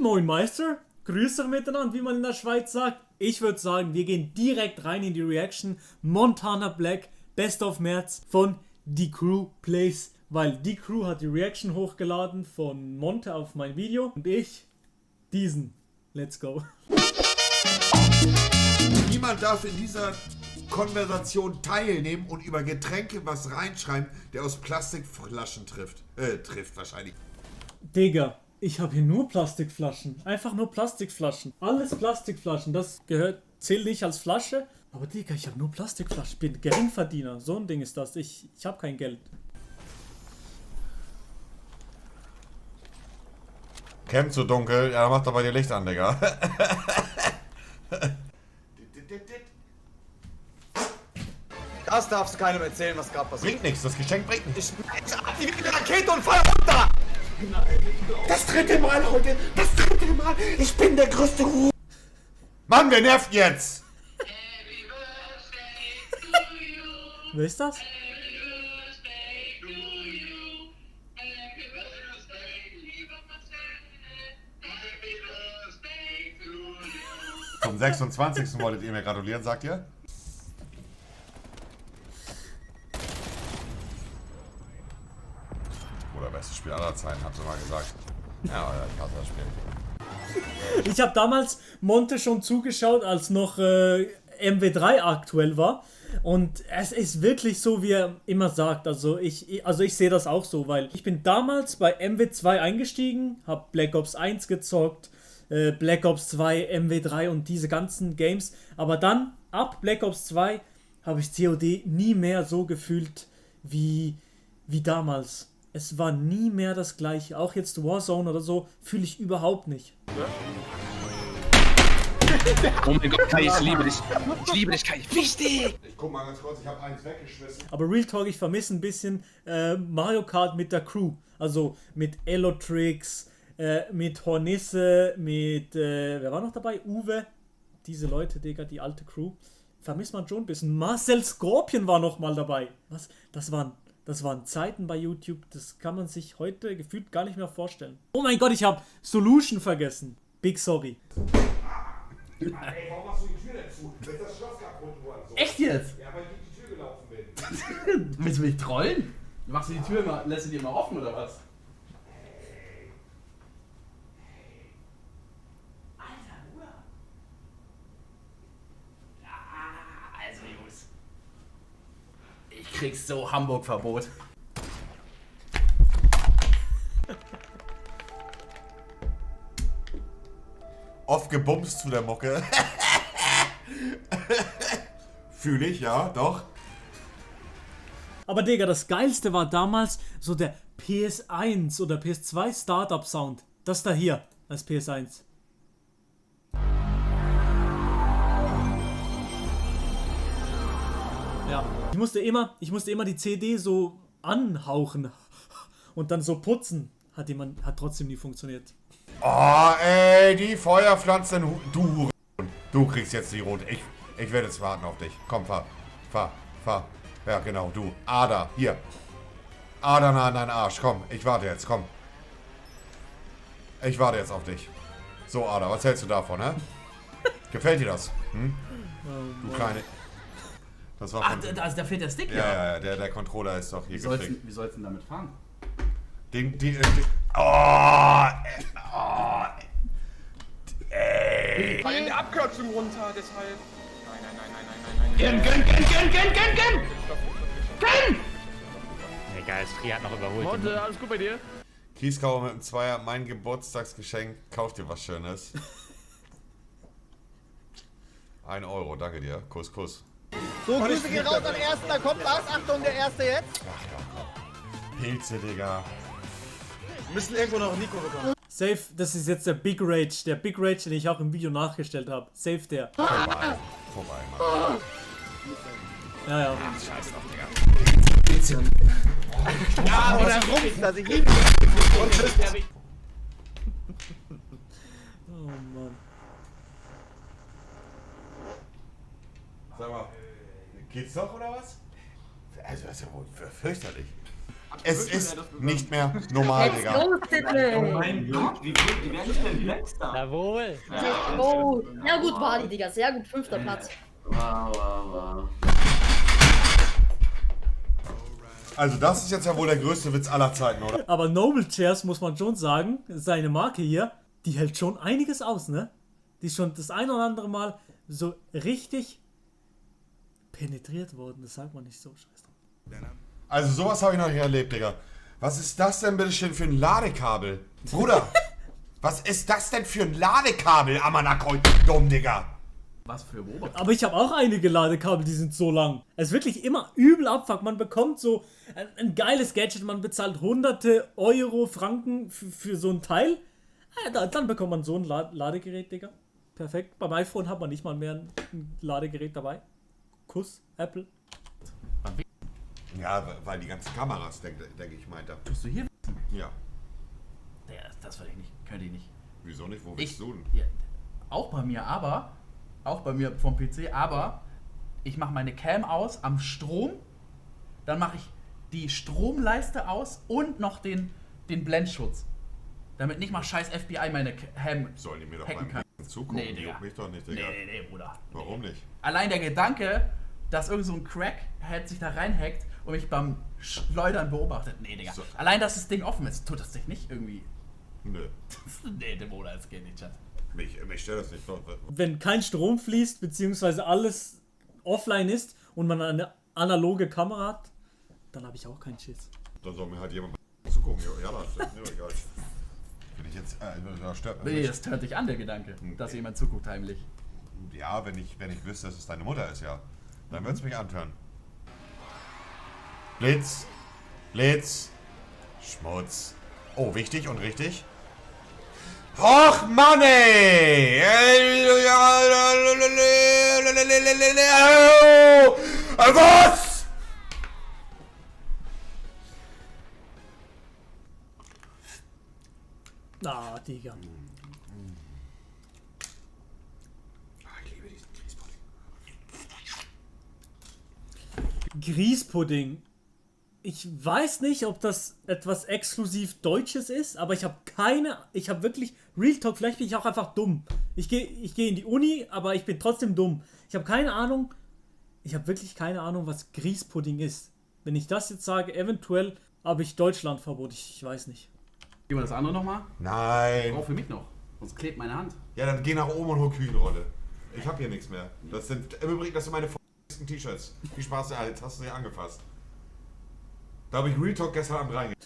Moin Meister, grüß euch miteinander, wie man in der Schweiz sagt. Ich würde sagen, wir gehen direkt rein in die Reaction. Montana Black, Best of März von Die Crew Plays. Weil Die Crew hat die Reaction hochgeladen von Monte auf mein Video und ich diesen. Let's go. Niemand darf in dieser Konversation teilnehmen und über Getränke was reinschreiben, der aus Plastikflaschen trifft wahrscheinlich. Digga, ich habe hier nur Plastikflaschen. Einfach nur Plastikflaschen. Alles Plastikflaschen. Das zählt nicht als Flasche. Aber Digga, ich habe nur Plastikflaschen. Ich bin Geringverdiener. So ein Ding ist das. Ich habe kein Geld. Camp zu dunkel? Ja, mach doch mal die Licht an, Digga. Das darfst du keinem erzählen, was gerade passiert. Bringt nichts, das Geschenk bringt nichts. Ich aktiviere die Rakete und fall runter! Das dritte Mal heute! Das dritte Mal! Ich bin der größte Ruhe! Mann, wer nervt jetzt? Wer ist das? Zum 26. wolltet ihr mir gratulieren, sagt ihr? Oder bestes Spiel aller Zeiten, habt ihr mal gesagt. Ja, ich hasse das Spiel. Ich habe damals Monte schon zugeschaut, als noch MW3 aktuell war. Und es ist wirklich so, wie er immer sagt. Also ich sehe das auch so, weil ich bin damals bei MW2 eingestiegen, habe Black Ops 1 gezockt, Black Ops 2, MW3 und diese ganzen Games. Aber dann, ab Black Ops 2, habe ich COD nie mehr so gefühlt wie damals. Es war nie mehr das gleiche. Auch jetzt Warzone oder so fühle ich überhaupt nicht. Oh mein Gott, Kai, ich liebe dich. Ich liebe dich, Kai. Wichtig! Ich guck mal ganz kurz, ich habe eins weggeschmissen. Aber Real Talk, ich vermisse ein bisschen Mario Kart mit der Crew. Also mit Elotrix, mit Hornisse, mit, wer war noch dabei? Uwe. Diese Leute, Digga, die alte Crew. Vermisst man schon ein bisschen. Marcel Scorpion war noch mal dabei. Was? Das waren Zeiten bei YouTube, das kann man sich heute gefühlt gar nicht mehr vorstellen. Oh mein Gott, ich habe Solution vergessen. Big sorry. Ey, warum machst du die Tür denn zu? Wenn das Schloss kaputt wurde. So. Echt jetzt? Ja, weil ich durch die Tür gelaufen bin. Willst du mich trollen? Machst du die Tür immer, lässt du die immer offen oder was? Alter, Bruder. Ja, also Jungs. Ich krieg so Hamburg-Verbot. Oft gebumst zu der Mucke. Fühle ich, ja, doch. Aber Digga, das Geilste war damals so der PS1 oder PS2 Startup Sound. Das da hier als PS1. Ja, ich musste immer die CD so anhauchen und dann so putzen. Hat trotzdem nie funktioniert. Oh, ey, die Feuerpflanzen, du. Du kriegst jetzt die rote. Ich werde jetzt warten auf dich. Komm, fahr. Ja, genau, du. Ader, hier. Ader nah an deinen Arsch. Komm, ich warte jetzt, komm. Ich warte jetzt auf dich. So, Ader, was hältst du davon, hä? Gefällt dir das? Hm? Du kleine... Das war von... Also da fehlt der Stick, Ja, der Controller ist doch hier gefickt. Wie soll's denn damit fahren? Ey. Fall in der Abkürzung runter, deshalb. Nein. Gönn! Egal, Stri hat noch überholt. Monte, alles gut bei dir? Kieskauer mit dem Zweier, mein Geburtstagsgeschenk. Kauf dir was Schönes. 1 Euro, danke dir. Kuss. So, Grüße gehen raus an den ersten, da kommt was. Achtung, der erste jetzt. Ach, Pilze, Digga. Wir müssen irgendwo noch Nico bekommen. Safe, das ist jetzt der Big Rage. Der Big Rage, den ich auch im Video nachgestellt habe. Safe der. Vorbei, Mann. Ja. Scheiß drauf, Digga. Ja, oder rum, dass ich liebe. Oh Mann. Sag mal, geht's doch oder was? Also, das ist ja wohl fürchterlich. Es ist nicht mehr normal, Let's Digga. go, Sidney. Oh mein Gott, wie werden ich denn letzter? Jawohl. Let's go. Sehr gut, Wadi, Digga. Sehr gut. 5. Platz. Wow. Also das ist jetzt ja wohl der größte Witz aller Zeiten, oder? Aber Noble Chairs, muss man schon sagen, seine Marke hier, die hält schon einiges aus, ne? Die ist schon das ein oder andere Mal so richtig penetriert worden. Das sagt man nicht so. Scheiß drauf. Also sowas habe ich noch nicht erlebt, Digga. Was ist das denn bitte schön für ein Ladekabel? Bruder, was ist das denn für ein Ladekabel, Amanakoi, dumm, Digga? Was für Beobachter. Aber ich habe auch einige Ladekabel, die sind so lang. Es ist wirklich immer übel Abfuck. Man bekommt so ein geiles Gadget, man bezahlt hunderte Euro, Franken für so ein Teil. Dann bekommt man so ein Ladegerät, Digga. Perfekt. Beim iPhone hat man nicht mal mehr ein Ladegerät dabei. Kuss, Apple. Ja, weil die ganzen Kameras, denke ich, meinte. Tust du hier? Ja. Ja, das will ich nicht. Könnte ich nicht. Wieso nicht? Wo willst du denn? Ja, auch bei mir vom PC, aber ich mache meine Cam aus am Strom, dann mache ich die Stromleiste aus und noch den Blendschutz. Damit nicht mal scheiß FBI meine Cam Sollen die mir doch hacken beim kann. zugucken? Nee, Die Digga. juckt mich doch nicht, Digga. Nee, Bruder. Warum nicht? Allein der Gedanke, dass irgend so ein Crackhead sich da reinhackt und mich beim Schleudern beobachtet. Nee, Digga. So. Allein, dass das Ding offen ist, tut das dich nicht irgendwie... Nö. Nee, Bruder, das geht nicht, Chat. Mich stört das nicht. Wenn kein Strom fließt, beziehungsweise alles offline ist und man eine analoge Kamera hat, dann habe ich auch keinen Schiss. Dann soll mir halt jemand zugucken. Ja, das ist mir egal. Wenn ich jetzt, da stört mich Nee, nicht. das hört dich an, der Gedanke, dass jemand zuguckt heimlich. Ja, wenn ich wüsste, dass es deine Mutter ist, ja. Dann würde es mich antören. Blitz. Schmutz. Oh, wichtig und richtig. Och, Mann, ey! Was? Ah, Digga. Ich liebe diesen Grießpudding. Grießpudding. Ich weiß nicht, ob das etwas exklusiv Deutsches ist, aber ich habe wirklich, Real Talk, vielleicht bin ich auch einfach dumm. Ich geh in die Uni, aber ich bin trotzdem dumm. Ich habe wirklich keine Ahnung, was Grießpudding ist. Wenn ich das jetzt sage, eventuell habe ich Deutschlandverbot, ich weiß nicht. Gehen wir das andere nochmal? Nein. Auch für mich noch. Sonst klebt meine Hand. Ja, dann geh nach oben und hol Küchenrolle. Ich hab hier nichts mehr. Das sind im Übrigen, das sind meine T-Shirts. Viel Spaß, ja, jetzt hast du sie angefasst. Da habe ich Real Talk gestern Abend reingegangen.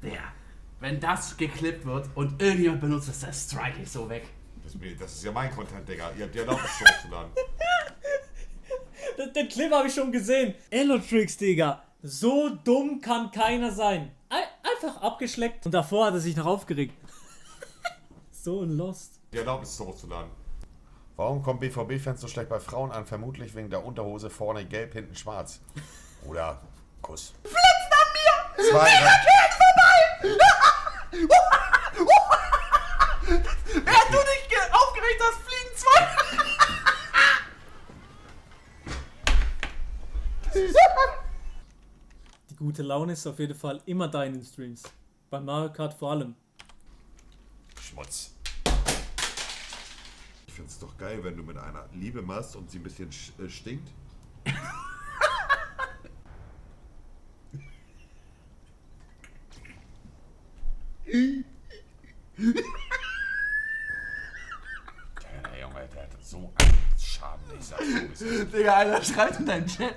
Der, wenn das geklippt wird und irgendjemand benutzt das, dann strike ich so weg. Das ist ja mein Content, Digga. Ihr habt ja erlaubt, das hochzuladen. Den Clip habe ich schon gesehen. Elotrix, Digga. So dumm kann keiner sein. Einfach abgeschleckt. Und davor hat er sich noch aufgeregt. So ein Lost. Die Erlaubnis hochzuladen. Warum kommen BVB-Fans so schlecht bei Frauen an? Vermutlich wegen der Unterhose vorne gelb, hinten schwarz. Oder Kuss. Flitzt an mir! Während du dich aufgeregt hast, fliegen zwei! Die gute Laune ist auf jeden Fall immer da in den Streams. Bei Mario Kart vor allem. Schmutz. Ich find's doch geil, wenn du mit einer Liebe machst und sie ein bisschen stinkt. Der Junge, der hat so einen Schaden, ich sag's so. Digga, einer schreibt in deinen Chat.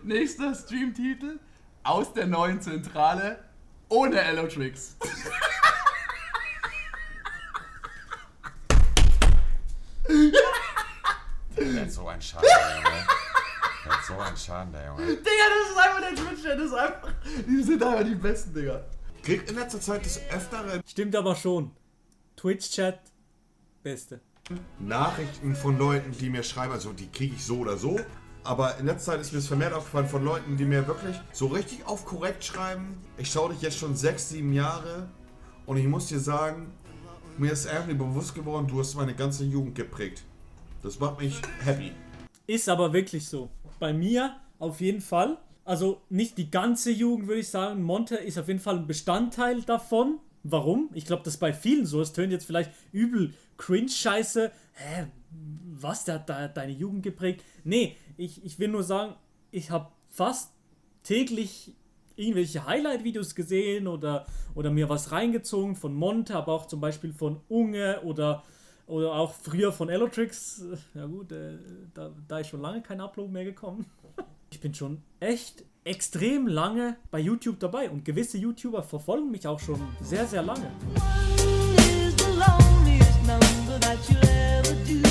Nächster Streamtitel aus der neuen Zentrale ohne Elotrix. Der hat so einen Schaden, der Junge. Der hat so einen Schaden, der Junge. Digga, das ist einfach der Twitch-Chat, das ist einfach. Die sind einfach die besten, Digga. Kriegt in letzter Zeit des Öfteren Stimmt aber schon. Twitch-Chat, beste. Nachrichten von Leuten, die mir schreiben, also die kriege ich so oder so. Aber in letzter Zeit ist mir das vermehrt aufgefallen von Leuten, die mir wirklich so richtig auf korrekt schreiben. Ich schaue dich jetzt schon 6, 7 Jahre und ich muss dir sagen, mir ist irgendwie bewusst geworden, du hast meine ganze Jugend geprägt. Das macht mich happy. Ist aber wirklich so. Bei mir auf jeden Fall. Also nicht die ganze Jugend, würde ich sagen. Monte ist auf jeden Fall ein Bestandteil davon. Warum? Ich glaube, das ist bei vielen so. Es tönt jetzt vielleicht übel cringe-scheiße. Was, der hat deine Jugend geprägt? Nee, ich will nur sagen, ich habe fast täglich irgendwelche Highlight-Videos gesehen oder mir was reingezogen von Monte, aber auch zum Beispiel von Unge oder auch früher von Elotrix. Ja gut, da ist schon lange kein Upload mehr gekommen. Ich bin schon echt extrem lange bei YouTube dabei und gewisse YouTuber verfolgen mich auch schon sehr, sehr lange. One is the loneliest number that you'll ever do.